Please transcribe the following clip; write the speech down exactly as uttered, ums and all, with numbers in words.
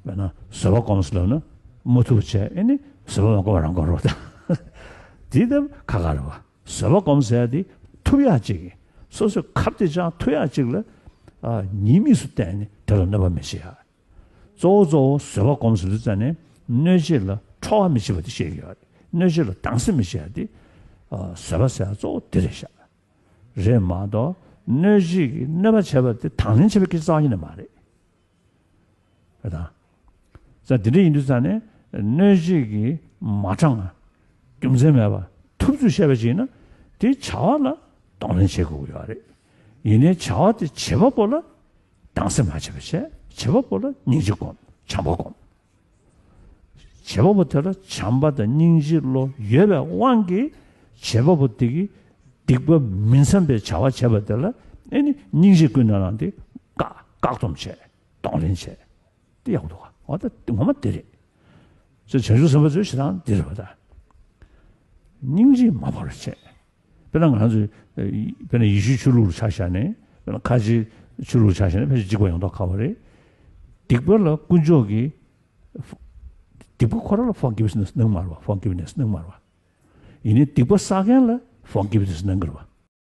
དཔེར་ན་བཟོད་པ་སྒོམ་ཟེར་ལབ་ན་མ་ཐུབ་བྱས། ཨེ་ནི་བཟོད་པ་མ་སྒོམ་པ་རང་སྒོམ་རོགས་ད། དེ་ལྟ་ཁག་ཁག་རེད་བ། བཟོད་པ་སྒོམ་ཟེར་ཡ་དེ་ཐུབ་ཡག་ཅིག་གི། སོ་སོའི་ཁབ་དེ་བཅང་ཐུབ་ཡག་ཅིག་ལ། ཨ། ཉེས་དམིགས་སུ་བལྟས་ནས་དེ་ལ་གནོད་པ་མི་བྱེད་ཡ། གཙོ་བོ་གཙོ་བོ་བཟོད་པ་སྒོམ་ཟེར་དུས་ཙ་ནས་གནོད་བྱེད་ལ་ཁྲོ་བ་མི་བྱེད་པ་དེ་བཤད་ཀྱི་ཡོད་རེད། གནོད་བྱེད་ལ་སྡང་སེམས་མི་བྱེད་ཡ་དེ། ཨ། བཟོད་པ་ཟེར་ཡ་གཙོ་བོ་དེ་རེད་ཤག་རེད་མ་གཏོགས་གནོད་བྱེད་ཀྱིས་གནོད་པ་བྱས་པ་དེ་དང་ལེན་བྱེད་པའི་སྐད་ཆ་རྩ་བ་ཉིད་ནས་མ་རེད། རེད་དང་། ས་འདི་འདྲ་ཡིན་དུས་ཙ་ནས་གནོད་བྱེད་ཀྱིས་མ་དྲངས། རྒྱུ་མཚན་མེད་པ་ཐུབ་ཚོད་བཤད་པ་ཅིག་ཡིན་ན་དེའི་བྱ་བ་ལ་གདོང་ལེན་བྱེད་དགོས་ཀྱི་ཡོད་རེད། ཡིན་ནའི་བྱ་བ་དེ་བྱེད་པ་པོ་ལ་སྡང་སེམས་མ་བྱེད་པ་བྱས། བྱེད་པ་པོ་ལ་སྙིང་རྗེ་སྒོམ། བྱམས་པ་སྒོམ། བྱེད་པ་པོ་དེ་ལ་བྱམས་པ་དང་སྙིང་རྗེ་བློ་ཡོད་པའི་དབང་གིས་བྱེད་པ་པོ་དེ་གིས་སྡིག་པ་མི་འཚམ་པའི་བྱ་བ་བྱས་པ་དེ་ལ་ཨེ་ནི་སྙིང་རྗེ་ཀུན་ནས་བསླངས་ཏེ་བཀག་བཀག་སྡོམ་བྱས། གདོང་ལེན་བྱས། དེ་ཡག་པོ་འདུག་ག་འོ་ད་ངོ་མ་དེ་རེད། ཚེ་བྱང་ཆུབ་སེམས་དཔའ་ཚོའི་ཞེ་སྡང་འདི་རེད་བ་ད། སྙིང་རྗེ་མ་བོར་བྱས། དཔེར་ན་ང་རང་ཚོ། དཔེར་ན་ཡེ་ཤུའི་ཆོས་ལུགས་ལ་ཆ་བཞག་ནས། དཔེར་ན་ཁ་ཆེའི་ཆོས་ལུགས་ལ་ཆ་བཞག་ནས་ཕལ་ཆེར་འཇིགས་པ་ཡོང་མདོག་ཁ་པོ་རེད། སྡིག་པ་ལ་དཀོན་མཆོག་གིས། སྡིག་པ་ཁོ་རང་ལ་forgiveness གནང་མ་རེད་བ། forgiveness གནང་མ་རེད་བ། ཡིན་ནའི་སྡིག་པ་བསགས་མཁན་ལ་forgiveness གནང་གི་རེད་བ།